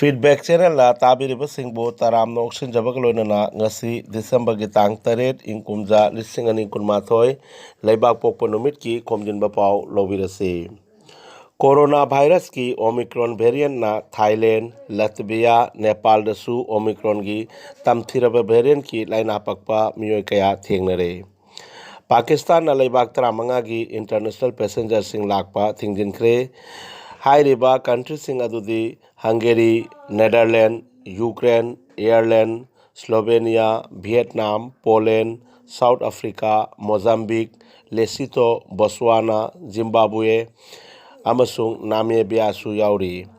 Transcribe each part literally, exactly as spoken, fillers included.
Feedback Channelꯅ ꯇꯥꯕꯤꯔꯤꯕꯁꯤꯡꯕꯨ ꯇꯔꯥꯝꯅ ꯑꯣꯛꯁꯤꯟꯖꯕꯒ ꯂꯣꯏꯅꯅ ꯉꯁꯤ ꯗꯤꯁꯦꯝꯕꯔꯒꯤ ꯇꯥꯡ ꯇꯔꯦꯠ, ꯏꯪ ꯀꯨꯝꯖꯥ ꯂꯤꯁꯤꯡ ꯑꯅꯤ ꯀꯨꯟꯃꯥꯊꯣꯏ, ꯂꯩꯕꯥꯛ ꯄꯣꯛꯄ ꯅꯨꯃꯤꯠꯀꯤ ꯈꯣꯝꯖꯤꯟꯕ ꯄꯥꯎ ꯂꯧꯕꯤꯔꯁꯤ꯫ ꯀꯣꯔꯣꯅꯥ ꯚꯥꯏꯔꯁꯀꯤ ꯑꯣꯃꯤꯀ꯭ꯔꯣꯟ ꯚꯦꯔꯤꯌꯦꯟꯠꯅ ꯊꯥꯏꯂꯦꯟ, ꯂꯠꯕꯤꯌꯥ, ꯅꯦꯄꯥꯜꯗꯁꯨ ꯑꯣꯃꯤꯀ꯭ꯔꯣꯟꯒꯤ ꯇꯝꯊꯤꯔꯕ ꯚꯦꯔꯤꯌꯦꯟꯠꯀꯤ ꯂꯥꯏꯅꯥ ꯄꯛꯄ ꯃꯤꯑꯣꯏ ꯀꯌꯥ ꯊꯦꯡꯅꯔꯦ꯫ ꯄꯥꯀꯤꯁꯇꯥꯟꯅ ꯂꯩꯕꯥꯛ ꯇꯔꯥꯃꯉꯥꯒꯤ ꯏꯟꯇꯔꯅꯦꯁꯅꯦꯜ ꯄꯦꯁꯦꯟꯖꯔꯁꯤꯡ ꯂꯥꯛꯄ ꯊꯤꯡꯖꯤꯟꯈ꯭ꯔꯦ꯫ ꯍꯥꯏꯔꯤꯕ ꯀꯟꯇ꯭ꯔꯤꯁꯤꯡ ꯑꯗꯨꯗꯤ Hungary, Netherlands, Ukraine, Ireland, Slovenia, Vietnam, Poland, South Africa, Mozambique, Lesotho, Botswana, Zimbabwe ꯑꯃꯁꯨꯡ ꯅꯥꯃꯦꯕꯤꯌꯥꯁꯨ ꯌꯥꯎꯔꯤ꯫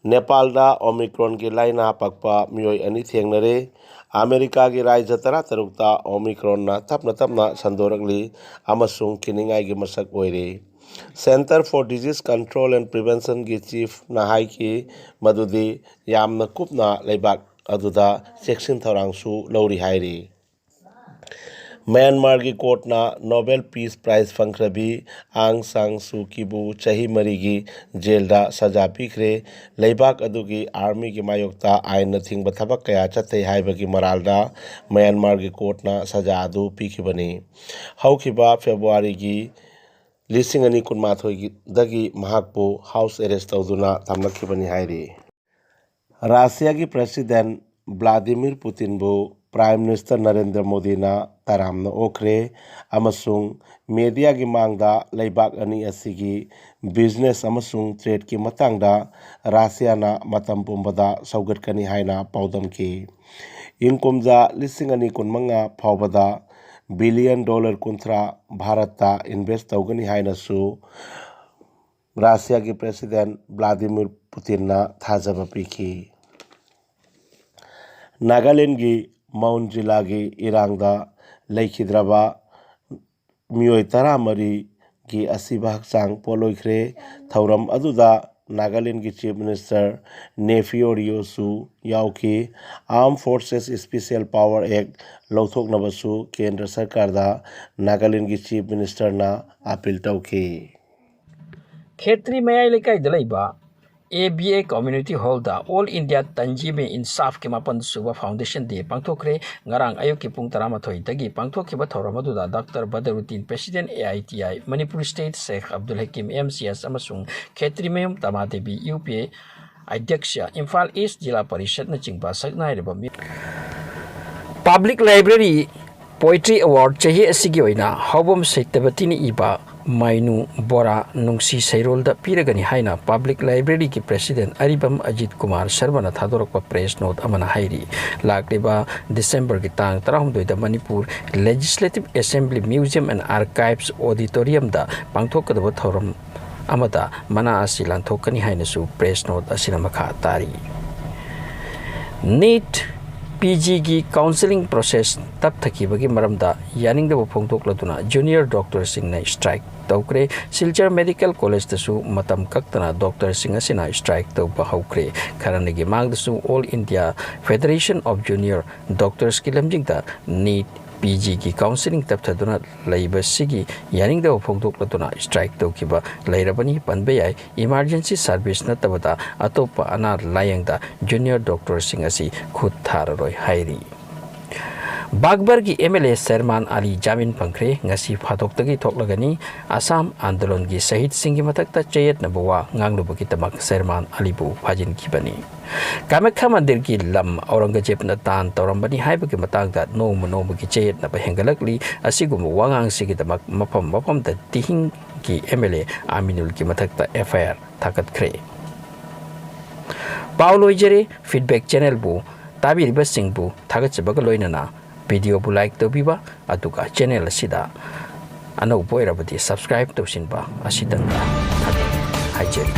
ꯅꯦꯄꯥꯜꯗ ꯑꯣꯃꯤꯀ꯭ꯔꯣꯟꯒꯤ ꯂꯥꯏꯅꯥ ꯄꯛꯄ ꯃꯤꯑꯣꯏ ꯑꯅꯤ ꯊꯦꯡꯅꯔꯦ꯫ ꯑꯃꯦꯔꯤꯀꯥꯒꯤ ꯔꯥꯖ꯭ꯌ ꯇꯔꯥꯇꯔꯨꯛꯇ ꯑꯣꯃꯤꯀ꯭ꯔꯣꯟꯅ ꯇꯞꯅ ꯇꯞꯅ ꯁꯟꯗꯣꯔꯛꯂꯤ ꯑꯃꯁꯨꯡ ꯀꯤꯅꯤꯡꯉꯥꯏꯒꯤ ꯃꯁꯛ ꯑꯣꯏꯔꯤ꯫ Centre for Disease Control and Preventionꯒꯤ ꯆꯤꯐꯅ ꯍꯥꯏꯈꯤ ꯃꯗꯨꯗꯤ ꯌꯥꯝꯅ ꯀꯨꯞꯅ ꯂꯩꯕꯥꯛ ꯑꯗꯨꯗ ꯆꯦꯛꯁꯤꯟ ꯊꯧꯔꯥꯡꯁꯨ ꯂꯧꯔꯤ ꯍꯥꯏꯔꯤ꯫ ꯃ꯭ꯌꯥꯟꯃꯥꯔꯒꯤ ꯀꯣꯔꯠꯅ ꯅꯣꯕꯦꯜ ꯄꯤꯁ ꯄ꯭ꯔꯥꯏꯖ ꯐꯪꯈ꯭ꯔꯕꯤ ꯑꯥꯡ ꯁꯥꯡ ꯁꯨ ꯀꯤꯕꯨ ꯆꯍꯤ ꯃꯔꯤꯒꯤ ꯖꯦꯜꯗ ꯁꯖꯥ ꯄꯤꯈ꯭ꯔꯦ꯫ ꯂꯩꯕꯥꯛ ꯑꯗꯨꯒꯤ ꯑꯥꯔꯃꯤꯒꯤ ꯃꯥꯌꯣꯛꯇ ꯑꯥꯏꯟꯅ ꯊꯤꯡꯕ ꯊꯕꯛ ꯀꯌꯥ ꯆꯠꯊꯩ ꯍꯥꯏꯕꯒꯤ ꯃꯔꯥꯜꯗ ꯃ꯭ꯌꯥꯟꯃꯥꯔꯒꯤ ꯀꯣꯔꯠꯅ ꯁꯖꯥ ꯑꯗꯨ ꯄꯤꯈꯤꯕꯅꯤ꯫ ꯍꯧꯈꯤꯕ ꯐꯦꯕ꯭ꯔꯨꯋꯥꯔꯤꯒꯤ ꯂꯤꯁꯤꯡ ꯑꯅꯤ ꯀꯨꯟꯃꯥꯊꯣꯏꯗꯒꯤ ꯃꯍꯥꯛꯄꯨ ꯍꯥꯎꯁ ꯑꯦꯔꯦꯁ ꯇꯧꯗꯨꯅ ꯊꯝꯂꯛꯈꯤꯕꯅꯤ ꯍꯥꯏꯔꯤ꯫ ꯔꯥꯁꯤꯌꯥꯒꯤ ꯄ꯭ꯔꯦꯁꯤꯗꯦꯟ ꯕ꯭ꯂꯥꯗꯤꯃꯤꯔ ꯄꯨꯇꯤꯟꯕꯨ ꯄ꯭ꯔꯥꯏꯝ ꯃꯤꯅꯤꯁꯇꯔ ꯅꯔꯦꯟꯗ꯭ꯔ ꯃꯣꯗꯤꯅ ꯇꯔꯥꯝꯅ ꯑꯣꯛꯈ꯭ꯔꯦ ꯑꯃꯁꯨꯡ ꯃꯦꯗꯤꯌꯥꯒꯤ ꯃꯥꯡꯗ ꯂꯩꯕꯥꯛ ꯑꯅꯤ ꯑꯁꯤꯒꯤ ꯕꯤꯖꯤꯅꯦꯁ ꯑꯃꯁꯨꯡ ꯇ꯭ꯔꯦꯗꯀꯤ ꯃꯇꯥꯡꯗ ꯔꯥꯁꯤꯌꯥꯅ ꯃꯇꯝ ꯄꯨꯝꯕꯗ ꯁꯧꯒꯠꯀꯅꯤ ꯍꯥꯏꯅ ꯄꯥꯎꯗꯝꯈꯤ꯫ ꯏꯪ ꯀꯨꯝꯖꯥ ꯂꯤꯁꯤꯡ ꯑꯅꯤ ꯀꯨꯟꯃꯉꯥ ꯐꯥꯎꯕꯗ ꯕꯤꯂꯤꯌꯟ ꯗꯣꯂꯔ ꯀꯨꯟꯊ꯭ꯔꯥ ꯚꯥꯔꯠꯇ ꯏꯟꯚꯦꯁ ꯇꯧꯒꯅꯤ ꯍꯥꯏꯅꯁꯨ ꯔꯥꯁꯤꯌꯥꯒꯤ ꯄ꯭ꯔꯦꯁꯤꯗꯦꯟ ꯕ꯭ꯂꯥꯗꯤꯃꯤꯔ ꯄꯨꯇꯤꯟꯅ ꯊꯥꯖꯕ ꯄꯤꯈꯤ꯫ ꯅꯥꯒꯥꯂꯦꯟꯒꯤ ꯃꯥꯎꯟ ꯖꯤꯂꯥꯒꯤ ꯏꯔꯥꯡꯗ ꯂꯩꯈꯤꯗ꯭ꯔꯕ ꯃꯤꯑꯣꯏ ꯇꯔꯥꯃꯔꯤꯒꯤ ꯑꯁꯤꯕ ꯍꯛꯆꯥꯡ ꯄꯣꯠꯂꯣꯏꯈ꯭ꯔꯦ꯫ ꯊꯧꯔꯝ ꯑꯗꯨꯗ ꯅꯥꯒꯥꯂꯦꯟꯒꯤ ꯆꯤꯐ ꯃꯤꯅꯤꯁꯇꯔ ꯅꯦꯐꯤꯌꯣ ꯔꯤꯌꯣꯁꯨ ꯌꯥꯎꯈꯤ꯫ Armed Forces Special Power Act ꯂꯧꯊꯣꯛꯅꯕꯁꯨ ꯀꯦꯟꯗ꯭ꯔ ꯁꯔꯀꯥꯔꯗ ꯅꯥꯒꯥꯂꯦꯟꯒꯤ ꯆꯤꯐ ꯃꯤꯅꯤꯁꯇꯔꯅ ꯑꯥꯄꯤꯜ ꯇꯧꯈꯤ꯫ ꯈꯦꯇ꯭ꯔꯤ ꯃꯌꯥꯏ ꯂꯩꯀꯥꯏꯗ ꯂꯩꯕ A B A Community Hall the All India Tanzim-e-Insaf-ꯀꯤ ꯃꯥꯄꯟ ꯁꯨꯕ Foundation Day ꯄꯥꯡꯊꯣꯛꯈ꯭ꯔꯦ꯫ ꯉꯔꯥꯡ ꯑꯌꯨꯛꯀꯤ ꯄꯨꯡ ꯇꯔꯥꯃꯥꯊꯣꯏꯗꯒꯤ ꯄꯥꯡꯊꯣꯛꯈꯤꯕ ꯊꯧꯔꯝ ꯑꯗꯨꯗ doctor ꯕꯗꯔꯨꯗꯤꯟ, President, A I T I Manipur State, Sheikh Abdul Hakim, M C S, ꯑꯃꯁꯨꯡ Khetrimayum Tamadevi, U P A ꯑꯗ꯭ꯌꯛꯁ, ꯏꯝꯐꯥꯜ ꯏꯁ꯭ꯠ ꯖꯤꯂꯥ ꯄꯔꯤꯁꯠꯅꯆꯤꯡꯕ ꯁꯛꯅꯥꯏꯔꯕ ꯃꯤꯑꯣꯏ Public Library Poetry Award ꯆꯍꯤ ꯑꯁꯤꯒꯤ ꯑꯣꯏꯅ ꯍꯥꯎꯕꯝ ꯁꯩꯇꯕꯇꯤꯅ ꯏꯕ ꯃꯥꯏꯅꯨ ꯕꯣꯔꯥ ꯅꯨꯡꯁꯤ ꯁꯩꯔꯣꯜꯗ ꯄꯤꯔꯒꯅꯤ ꯍꯥꯏꯅ Public Library-ꯒꯤ President ꯑꯔꯤꯕꯝ ꯑꯖꯤꯠ ꯀꯨꯃꯥꯔ ꯁꯔꯃꯅ ꯊꯥꯗꯣꯔꯛꯄ press note ꯑꯃꯅ ꯍꯥꯏꯔꯤ꯫ ꯂꯥꯛꯂꯤꯕ December-ꯒꯤ ꯇꯥꯡ ꯇꯔꯥꯍꯨꯝꯗꯣꯏꯗ Manipur Legislative Assembly Museum and Archives Auditorium-ꯗ ꯄꯥꯡꯊꯣꯛꯀꯗꯕ ꯊꯧꯔꯝ ꯑꯃꯗ ꯃꯅꯥ ꯑꯁꯤ ꯂꯥꯟꯊꯣꯛꯀꯅꯤ ꯍꯥꯏꯅꯁꯨ press note ꯑꯁꯤꯅ ꯃꯈꯥ ꯇꯥꯔꯤ꯫ NEET P G-ꯒꯤ counselling process ꯇꯞꯊꯈꯤꯕꯒꯤ ꯃꯔꯝꯗ ꯌꯥꯅꯤꯡꯗꯕ ꯐꯣꯡꯗꯣꯛꯂꯗꯨꯅ junior doctor-ꯁꯤꯡꯅ strike ꯇꯧꯈ꯭ꯔꯦ꯫ ꯁꯤꯜꯆꯔ Medical College-ꯇꯁꯨ ꯃꯇꯝ ꯀꯛꯇꯅ doctor-ꯁꯤꯡ ꯑꯁꯤꯅ strike ꯇꯧꯕ ꯍꯧꯈ꯭ꯔꯦ꯫ ꯈꯔꯅꯤꯒꯤ ꯃꯥꯡꯗꯁꯨ All India Federation of Junior Doctors-ꯀꯤ ꯂꯝꯖꯤꯡꯗ NEET P G-ꯒꯤ counselling ꯇꯞꯊꯗꯨꯅ ꯂꯩꯕꯁꯤꯒꯤ ꯌꯥꯅꯤꯡꯗꯕ ꯐꯣꯡꯗꯣꯛꯂꯗꯨꯅ strike ꯇꯧꯈꯤꯕ ꯂꯩꯔꯕꯅꯤ꯫ ꯄꯟꯕ ꯌꯥꯏ, emergency service ꯅꯠꯇꯕꯗ ꯑꯇꯣꯞꯄ ꯑꯅꯥ ꯂꯥꯌꯦꯡꯗ junior doctor-ꯁꯤꯡ ꯑꯁꯤ ꯈꯨꯠ ꯊꯥꯔꯔꯣꯏ ꯍꯥꯏꯔꯤ꯫ ꯕꯥꯒꯕꯔꯒꯤ M L A ꯁꯦꯔꯃꯥꯟ ꯑꯂꯤ ꯖꯥꯃꯤꯟ ꯐꯪꯈ꯭ꯔꯦ꯫ ꯉꯁꯤ ꯐꯥꯗꯣꯛꯇꯒꯤ ꯊꯣꯛꯂꯒꯅꯤ꯫ ꯑꯁꯥꯝ ꯑꯥꯟꯗꯣꯂꯟꯒꯤ ꯁꯍꯤꯗꯁꯤꯡꯒꯤ ꯃꯊꯛꯇ ꯆꯌꯦꯠꯅꯕ ꯋꯥ ꯉꯥꯡꯂꯨꯕꯒꯤꯗꯃꯛ ꯁꯦꯔꯃꯥꯟ ꯑꯂꯤꯕꯨ ꯐꯥꯖꯤꯟꯈꯤꯕꯅꯤ꯫ ꯀꯥꯃꯥꯈ꯭ꯌꯥ ꯃꯟꯗꯤꯔꯒꯤ ꯂꯝ ꯑꯧꯔꯪꯒꯖꯦꯕꯅ ꯗꯥꯟ ꯇꯧꯔꯝꯕꯅꯤ ꯍꯥꯏꯕꯒꯤ ꯃꯇꯥꯡꯗ ꯅꯣꯡꯃ ꯅꯣꯡꯃꯒꯤ ꯆꯌꯦꯠꯅꯕ ꯍꯦꯟꯒꯠꯂꯛꯂꯤ꯫ ꯑꯁꯤꯒꯨꯝꯕ ꯋꯥꯉꯥꯡꯁꯤꯒꯤꯗꯃꯛ ꯃꯐꯝ ꯃꯐꯝꯗ ꯇꯤꯍꯤꯡꯒꯤ M L A ꯑꯥꯃꯤꯅꯨꯜꯒꯤ ꯃꯊꯛꯇ F I R ꯊꯥꯒꯠꯈ꯭ꯔꯦ꯫ ꯄꯥꯎ ꯂꯣꯏꯖꯔꯦ꯫ Feedback channel-ꯕꯨ ꯇꯥꯕꯤꯔꯤꯕꯁꯤꯡꯕꯨ ꯊꯥꯒꯠꯆꯕꯒ ꯂꯣꯏꯅꯅ video-ꯕꯨ like ꯇꯧꯕꯤꯕ, ꯑꯗꯨꯒ channel ꯑꯁꯤꯗ ꯑꯅꯧꯕ ꯑꯣꯏꯔꯕꯗꯤ subscribe ꯇꯧꯁꯤꯟꯕ ꯑꯁꯤꯇꯪꯒ ꯊꯥꯒꯠ ꯍꯥꯏꯖꯔꯤ꯫